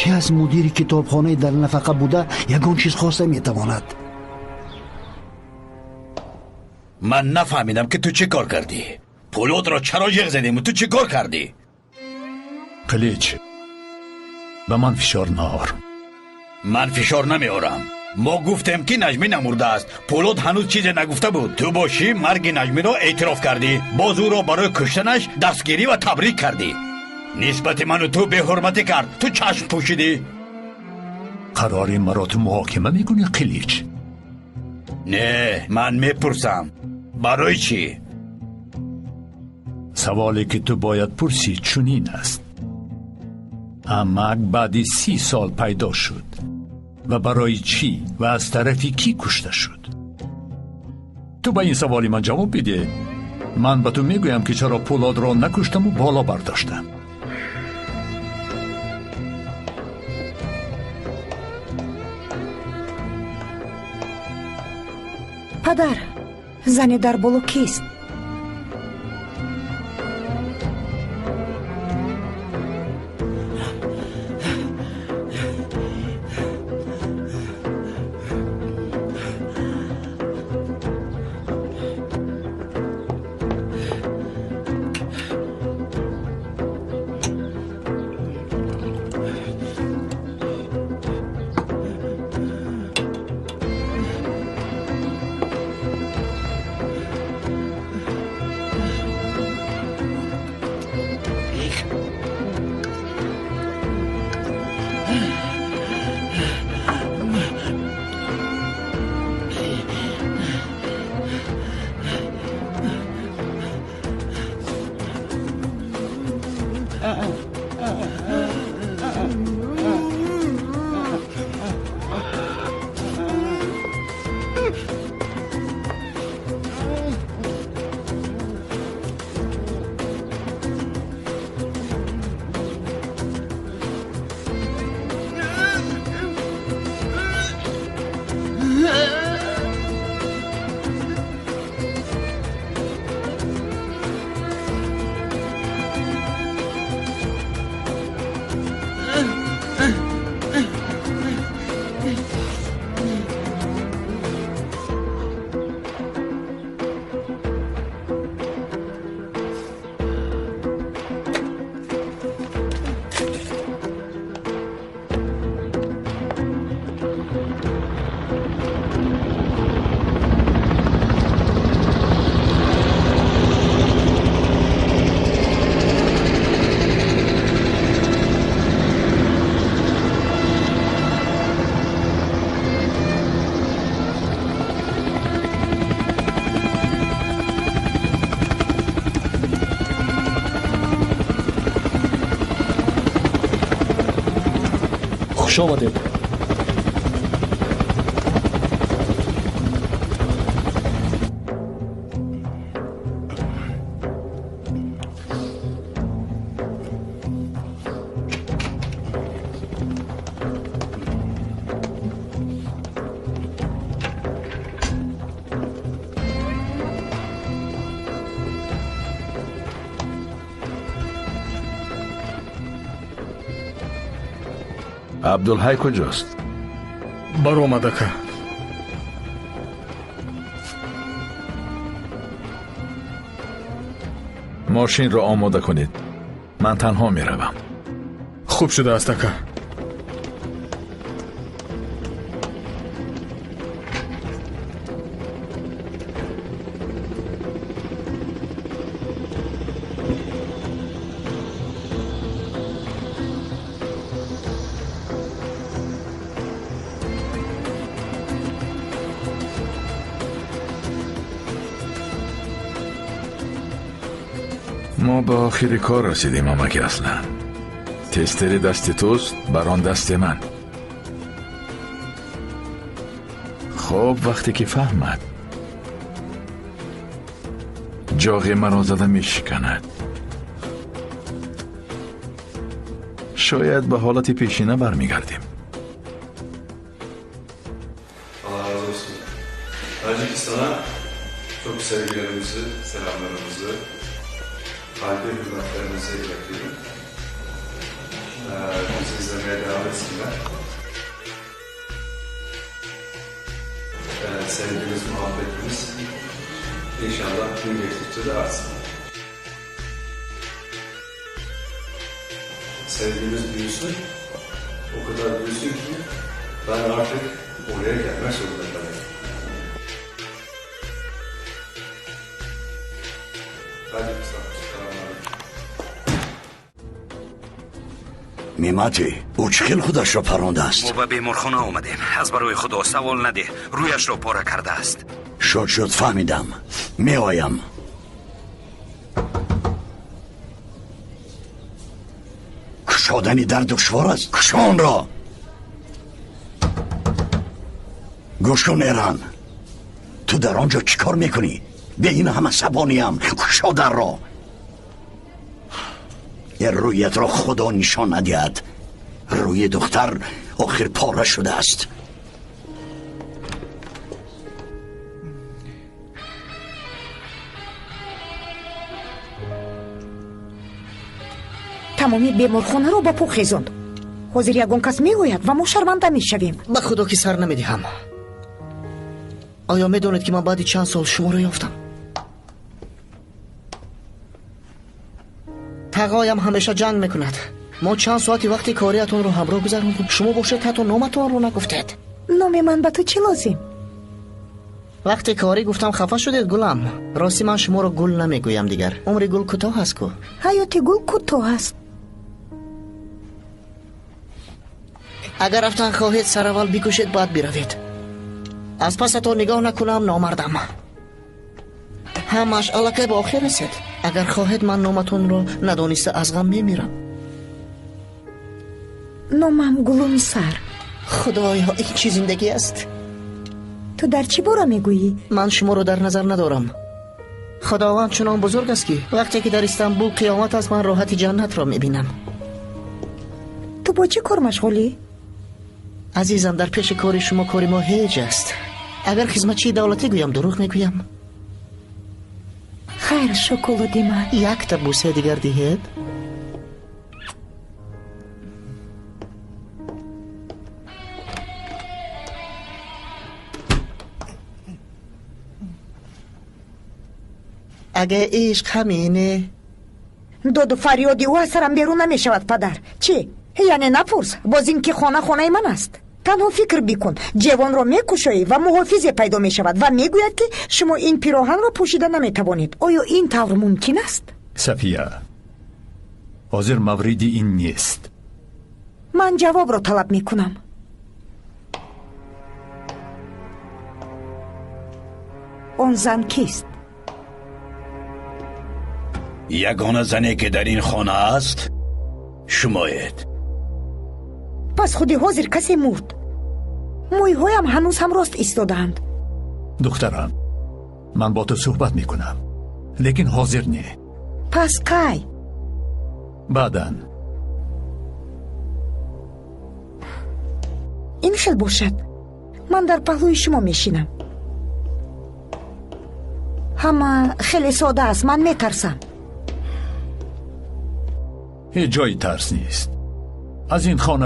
Кӣ аз мудири китобхонаи дар нафақа буда ягон чиз хоста метавонад? Ман нафаҳмидам, ки ту чӣ кор кардӣ. Пулотро чаро ҷиғ задему ту чӣ кор кардӣ? Қилич, ба ман фишор наор. Ман фишор намеорам. Мо гуфтем, ки Наҷмӣ намурдааст. Пулот ҳанӯз чизе нагуфта буд. Ту бошӣ, марги Наҷмиро эътироф кардӣ, боз ӯро барои куштанаш дастгирӣ ва табрик кардӣ. Нисбати ману ту беҳурматӣ кард, ту чашм пӯшидӣ. Қарори маро ту муҳокима мекунӣ, Қилич? Не, ман мепурсам, барои чӣ? Саволе, ки ту бояд пурсӣ, чунин аст: амак баъди 30 сол пайдо шуд ва барои чӣ ва аз тарафи кӣ кушта шуд? Ту ба ин саволи ман ҷавоб бидеҳ, ман ба ту мегӯям, ки чаро Пулодро накуштаму боло бардоштам. Падар, зане дар боло кист? Хуш омадед. Абдулҳай куҷост? Баромад, ака. Мошинро омода кунед, ман танҳо меравам. Хуб шудааст, ака. Мо ба охири кор расидем, амаки Аслан. Тестери дасти туст, бар он дасти ман. Хуб, вақте ки фаҳмад, ҷоғи маро зада мешиканад. Шояд ба ҳолати пешина бармегардем. Allah razı olsun. Tacikistana çok sevgilerimizi, selamlarımızı, kalbi hürmetlerimizi iletiyorum. Bizi izlemeye devam etsinler. Sevgimiz, muhabbetimiz inşallah gün geçtikçe de artsın. Sevgimiz büyüsün, o kadar büyüsün ki ben artık oraya gelmek zorunda kalayım. Мемати, ӯ чӣ хел худашро парондааст? Мо ба беморхона омадем. Аз барои Худо савол надеҳ, рӯяшро пора кардааст. Шод шуд, фаҳмидам. Меоям. Кушодани дар душвор аст. Кушо онро. Гӯш кун, Эран, ту дар он ҷо чӣ кор мекунӣ? Бе ин ҳама сабониям. Кушо дарро. Рӯятро Худо нишон надиҳад. Рӯи духтар охир пора шудааст. Тамоми беморхонаро ба по хезонд. Ҳозир ягон кас меояд ва мо шарманда мешавем. Ба Худо ки сар намедиҳам. Оё медонед, ки ман баъди чанд сол шуморо ёфтам? Тағоям ҳамеша ҷанг мекунад. Мо чанд соати вақти кориятонро ҳамроҳ гузарондем. Шумо бошед, ҳатто номатонро нагуфтед. Номи ман ба ту чӣ лозим? Вақте корӣ гуфтам, хафа шудед, гулам. Ростӣ ман шуморо гул намегӯям дигар. Умри гул кӯтоҳ аст ку. Ҳаёти гул кӯтоҳ аст. Агар рафтан хоҳед, сараввал бикӯшед, баъд биравед. Аз пасатон нигоҳ накунам, номардам. Ҳамааш аллакай ба охир расед. Агар хоҳед, ман номатонро надониста аз ғам мемирам. Номам Гулумсар. Худоё, ин чӣ зиндагӣ аст? Ту дар чӣ бора мегӯӣ? Ман шуморо дар назар надорам. Худованд чунон бузург аст, ки вақте ки дар Истанбул қиёмат аст, ман роҳати ҷаннатро мебинам. Ту бо чӣ кор машғулӣ? Азизам, дар пеши кори шумо кори мо ҳеҷ аст. Агар хизматчии давлатӣ гӯям, дурӯғ мегӯям. Хайр, шоколади ман. Якта бӯса дигар диҳед. Агар ишқ ҳамине. Доду фарёди ӯ аз сарам берун намешавад, падар. Чӣ? Яъне напурс, боз ин ки хона хонаи ман аст. Танҳо фикр бикун, ҷевонро мекушоӣ ва муҳофизе пайдо мешавад ва мегӯяд, ки шумо ин пироҳанро пӯшида наметавонед. Оё ин тавр мумкин аст? Сафия, ҳозир мавриди ин нест. Ман ҷавобро талаб мекунам. Он зан кист? Ягона зане, ки дар ин хона аст, шумоед. Пас худи ҳозир касе мурд. Мӯйҳоям ҳанӯз ҳам рост истодаанд. Духтарам, ман бо ту суҳбат мекунам, лекин ҳозир не. Пас кай? Баъдан. Ин хел бошад, ман дар паҳлӯи шумо мешинам. Ҳама хеле сода аст, ман метарсам. Ҳеҷ ҷои тарс нест. Аз ин хона